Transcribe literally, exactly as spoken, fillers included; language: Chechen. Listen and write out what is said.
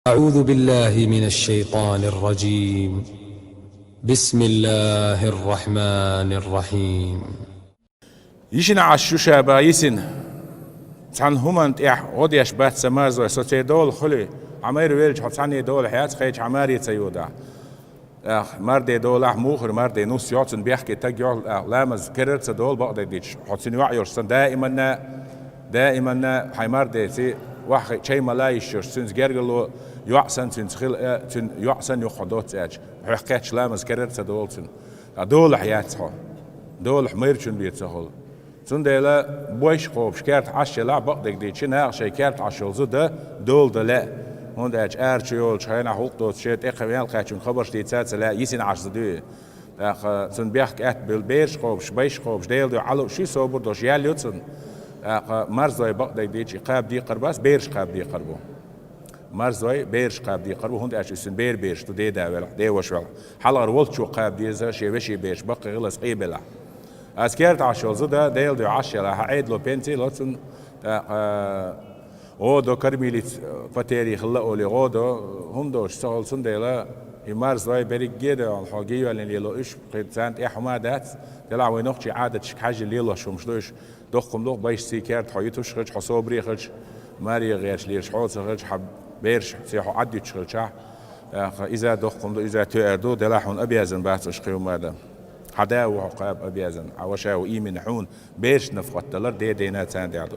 أعوذ بالله من الشيطان الرجيم. بسم الله الرحمن الرحيم. Йишина Ӏаш шу ша баха йисина. Цхьана хӀуманна тӀехь гӀо деш бац сан марзой, со церан дола хуьлий, хьо майра велча хьо цхьанне дола хьаьца, кхеча хьо маре ца йодахь. Ах, марде долахь, мухар марде нус йоцун бехке таг йола, ах, ламаз керара ца дола бакъдерг дича. Хьо цуьнан йоӀ йолуш сан даиманна, даиманна хьайн мардеца ваххе чай мала йиш йолуш, цуьнца гергало йоӀ сан цуьнца хила, э, цуьнан йоӀ сан юха хьо доцца аьлча. Хьох кхетча ламаз керара ца дола цуьнан. Ткъа долахь яц хьо. Долахь майрачун бен ца хуьлу. Цундела бойш кхобуш керта Ӏаш елахь бакъдерг дийцича, наха шайн керта Ӏаш йолу зуда дола дан лаьа. ХӀунда аьлча ара чу йолчу хенахь гӀуллакх доцуш тӀекхаьчна ваьлла кхаьчунга хабарш дийцаца лаьа, йисина Ӏаш зуда ю. ТӀаккха цунна бехк атта бевлла, бераш кхобуш, байш кхобуш, Делан дуьхьа Ӏа лууш ю, собар долуш ял ю цунна. ТӀаккха марзой бакъдерг дийцича, и кхаба декхар бац, бераш кхаба декхар бу. Марзой бераш кхаба декхар бу, хӀунда аьлча уьш цуьнан бер бераш ду, деда велахь, деваша велахь. Хьалхара волччо кхаба деза шен вешин бераш, баккхий хиларца къебелахь. Аса керта Ӏаш йолу зуда, Делан дуьхьа Ӏаш елахь, хьан Ӏедало пенсий ло цунна, тӀаккха, гӀо до, кормилица, э, потеря хилла олий, гӀо до, хӀума долуш ца хуьлу, цундела и марзой берриге а дойла, хьо гийоьллина лело уьш, кхин царна тӀехь хӀума дац, делахь вайн нохчийн Ӏадаташка хьаьжжина лелош хӀумаш ду уьш. Доккха хӀума ду-кх, байшаций керта хьо йитуш хилча, хьо собаре хилча, маре гӀерташ лелаш хьо ца хилча, хьан берашций хьо Ӏад йуьтуш хилчахь, тӀаккха иза доккха хӀума ду, иза тоьар ду, делахь хьуна обязан бац уьш кхин хӀума дан. Хьан да ву хьо кхаба обязан, хьан ваша ву иймина хьуна, берашна нафакъат далар дедена царна тӀехь ду.